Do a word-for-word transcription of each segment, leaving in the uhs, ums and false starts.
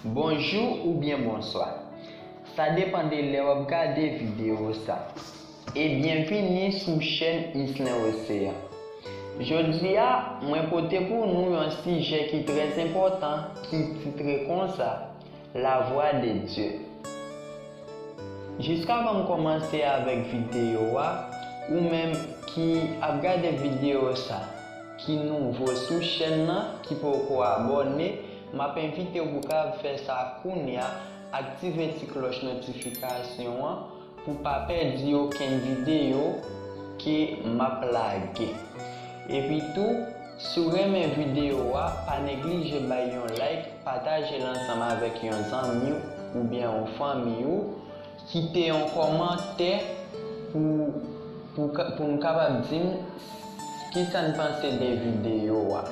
Bonjou oubyen bonswa. Sa depann de lè w ap gade videyo sa. E byenvini sou chèn Islin Oseyan. Jodi a, mwen pote pou nou yon sijè ki trè enpòtan ki titre konsa, La voix de Dieu. Jiskavan m kòmanse avèk videyo a, ou menm ki ap gade videyo sa, ki nouvo sou chèn nan, ki poko abòne, m ap envite w pou w ka fè sa kounye a, aktive ti klòch notifikasyon an pou w pa pèdi okenn videyo ke m ap lage. Epi tou, si w renmen videyo a, pa neglije bay yon like, pataje l ansanm avèk yon zanmi w oubyen yon fanmi w, kite yon kòmantè pou, pou, ka- pou n kapab di m kisa n panse de videyo a.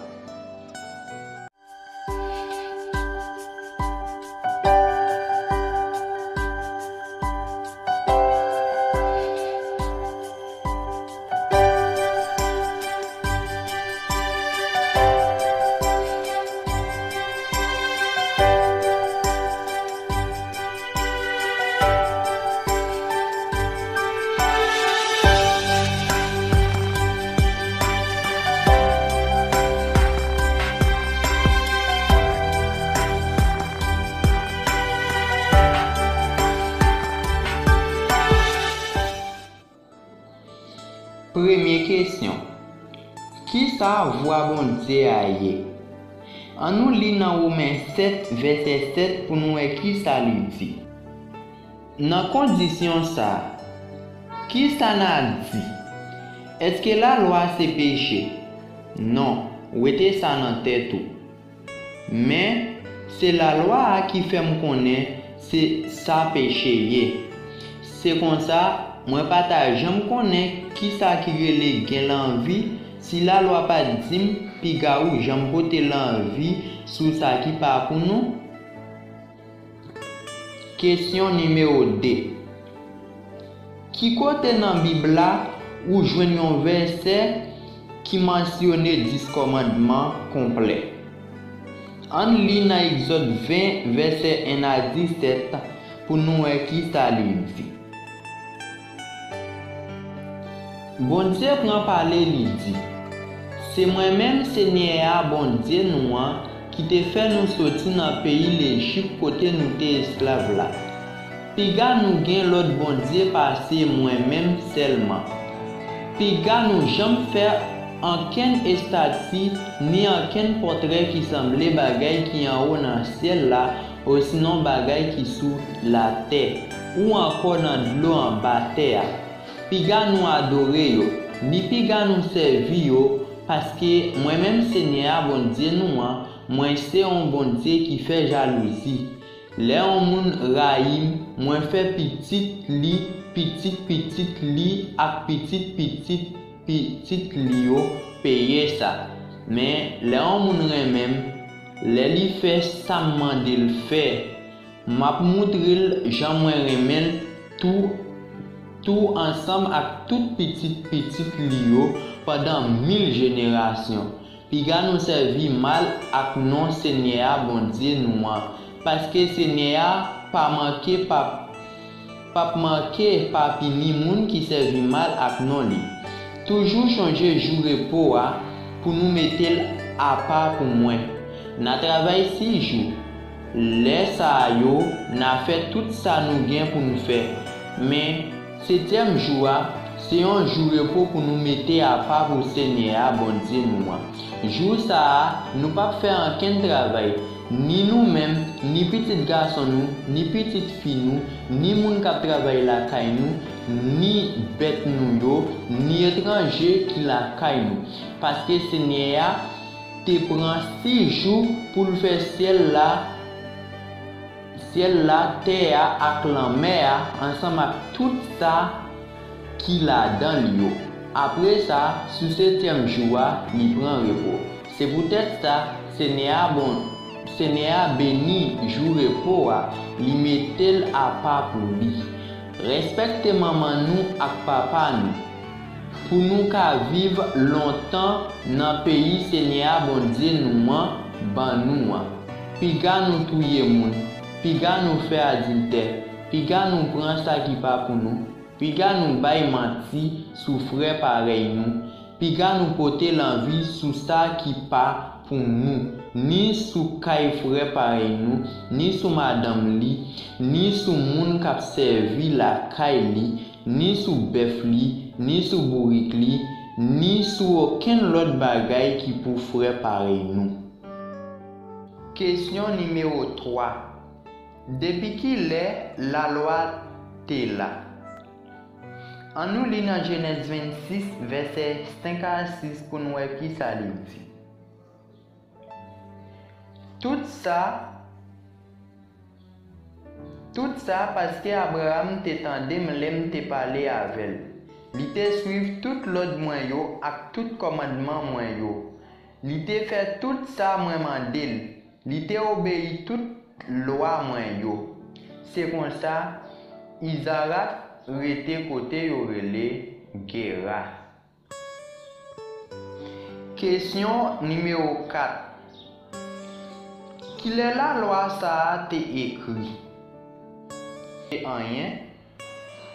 Premye kesyon. Kisa vwa Bondye a ye? Ann nou li nan Women sèt, vèsè sèt pou nou wè kisa li di. Nan kondisyon sa a, kisa n a di? Èske lalwa se peche? Non, wete sa nan tèt ou. Men, se lalwa a ki fè m konnen se sa peche ye. Se konsa, mwen pa ta janm konnen kisa ki rele gen lanvi si lalwa pa t di m piga ou janm pote lanvi sou sa ki pa pou nou. Kesyon nimewo de. Ki kote nan Bib la ou jwenn yon vèsè ki mansyone dis kòmandman konplè? Ann li nan Egzòd ven, vèsè en a disèt, pou nou wè kisa li di. Bondye pran pale, li di, Se mwen menm Senyè a, Bondye nou an, ki te fè nou soti nan peyi Lejip kote nou te esklav la. Piga nou gen lòt bondye pase mwen menm sèlman. Piga nou janm fè ankenn estati ni ankenn pòtrè ki sanble bagay ki anwo nan syèl la, osinon bagay ki sou latè, ou ankò nan dlo anba tè a. Piga nou adore yo, ni piga nou sèvi yo, paske mwen menm Senyè a, Bondye nou an, mwen se yon Bondye ki fè jalouzi. Lè yon moun rayi m, mwen fè pitit li, pitit pitit li ak pitit pitit pitit li yo peye sa. Men, lè yon moun renmen m, lè li fè sa m mande l fè, m ap moutre l jan mwen renmen l tou, tou ansanm ak tout pitit pitit li yo pandan mil jenerasyon. Piga nou sèvi mal ak non Senyè a, Bondye nou an, paske Senyè a pa manke pa p ap manke pa pini moun ki sèvi mal ak non li. Toujou chonje jou repo a pou nou mete l apa pou mwen. N a travay sis jou. Lè sa a yo, n a fè tout sa nou gen pou n fè. Men, setyèm jou a, se yon jou repo pou nou mete apa pou Senyè a, Bondye nou an. Jou sa a, nou p ap fè ankenn travay, ni nou menm, ni pitit gason nou, ni pitit fi nou, ni moun k ap travay lakay nou, ni bèt nou yo, ni etranje ki lakay nou. Paske Senyè a te pran sis jou pou l fè syèl la, syèl la, tè a ak lanmè a, ansanm ak tout sa ki ladan l yo. Apre sa, sou setyèm jou a, li pran repo. Se poutèt sa, Senyè a bon, Senyè a beni jou repo a, li mete l apa pou li. Respekte manman nou ak papa nou, pou nou ka viv lontan nan peyi Senyè a, Bondye nou an, ban nou an. Piga nou touye moun, piga nou fè adiltè, piga nou pran sa ki pa pou nou, piga nou bay manti sou frè parèy nou, piga nou pote lanvi sou sa ki pa pou nou, ni sou kay frè parèy nou, ni sou madanm li, ni sou moun k ap sèvi lakay li, ni sou bèf li, ni sou bourik li, ni sou okenn lòt bagay ki pou frè parèy nou. Kesyon nimewo twa. Depi kilè lalwa te la? Ann nou li nan Jenèz vennsis, vèsè senk a sis, pou n wè kisa li di. Tout sa, tout sa paske Abraram te tande m lè m te pale avè l. Li te suiv tout lòd mwen yo ak tout kòmandman mwen yo. Li te fè tout sa mwen mande l. Li te obeyi tout lwa mwen yo. Se konsa, Izarak rete kote yo rele Gera. Kesyon nimewo kat. Kilè lalwa sa a te ekri? Anyen.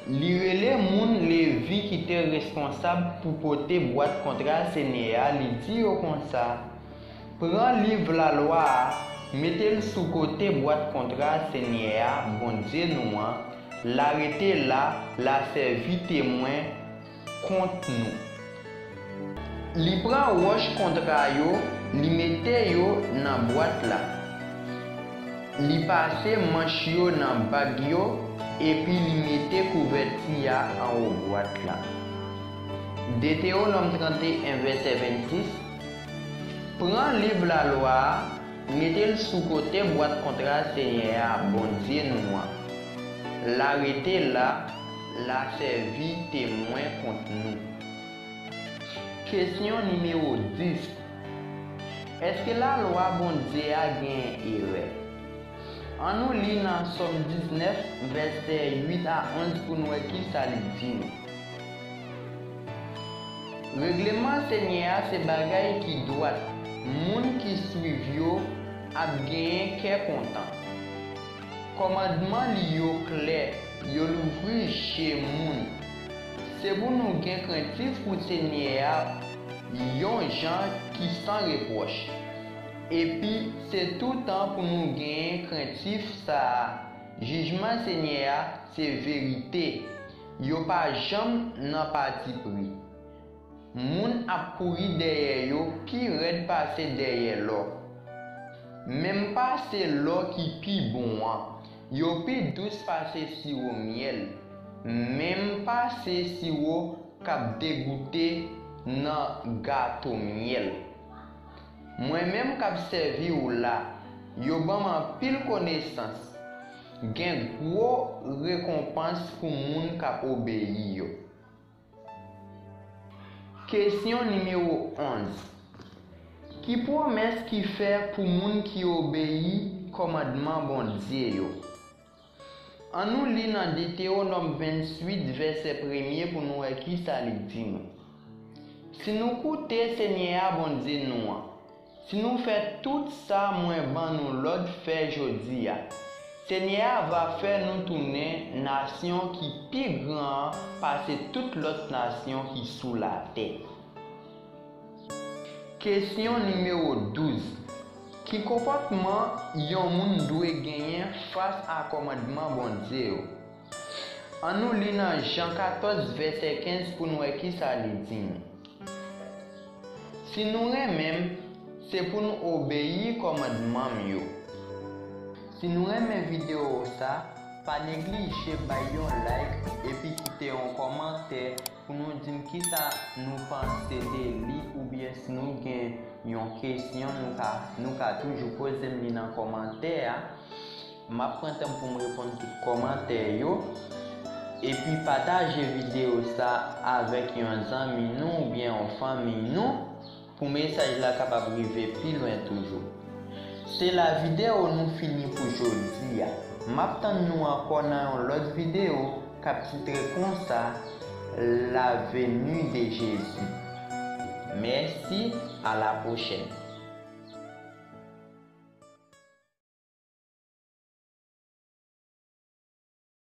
Li rele moun Levi ki te responsab pou pote bwat kontra Senyè a, li di yo konsa, pran liv lalwa a, mete l sou kote bwat kontra Senyè a, Bondye nou an, l a rete la, l a sèvi temwen kont nou. Li pran wòch kontra yo, li mete yo nan bwat la. Li pase manch yo nan bag yo, epi li mete kouvèti a anwo bwat la. Detewonòm trannteyen, vèsè vennsis. Pran liv lalwa a, mete l sou kote bwat kontra Senyè a, Bondye nou an. L a rete la, l a sèvi temwen kont nou. Kesyon nimewo dis. Èske lalwa Bondye a gen erè? Ann nou li nan Sòm diznèf, vèsè uit a onz, pou n wè kisa li di nou. Regleman Senyè a se bagay ki dwat, moun ki suiv yo ap genyen kè kontan. Kòmandman li yo klè, yo louvri je moun. Se pou nou gen krentif pou Senyè a yon jan ki san repwòch. Epi, se toutan pou nou genyen krentif sa a. Jijman Senyè a se verite, yo pa janm nan patipri. Moun ap kouri dèyè yo pi rèd pase dèyè lò. Menm pa se lò ki pi bon an, yo pi dous pase siwo myèl, menm pa se siwo k ap degoute nan gato myèl. Mwen menm k ap sèvi w la, yo ban m anpil konesans. Gen gwo rekonpans pou moun k ap obeyi yo. Kesyon nimewo onz. Ki pwomès ki fè pou moun ki obeyi kòmandman Bondye yo? Ann nou li nan Detewonòm venntuit, vèsè premye, pou nou wè kisa li di nou. Si nou koute Senyè a, Bondye nou an, si nou fè tout sa mwen ban nou lòd fè jodi a, Senyè a va fè nou tounen nasyon ki pi gran an pase tout lòt nasyon ki sou latè. Kesyon nimewo douz. Ki konpòtman yon moun dwe genyen fas a kòmandman Bondye yo? Ann nou li nan Jan katòz, vèsè kenz, pou n wè kisa li di nou. Si nou renmen m, se pou n obeyi kòmandman m yo. Si nou renmen videyo sa, pa neglije bay yon like epi kite yon kòmantè pou nou di m kisa nou panse de li, oubyen si nou gen yon kesyon, nou ka, nou ka toujou poze m li nan kòmantè a. M ap pran tan m pou m reponn tout kòmantè yo. Epi pataje videyo sa avèk yon zanmi nou oubyen yon fanmi nou pou mesaj la kapab rive pi lwen toujou. Se la videyo nou fini pou jodi a. M ap tann nou ankò nan yon lòt videyo k ap titre konsa, La venue de Jésus. Mèsi, a la pwochèn.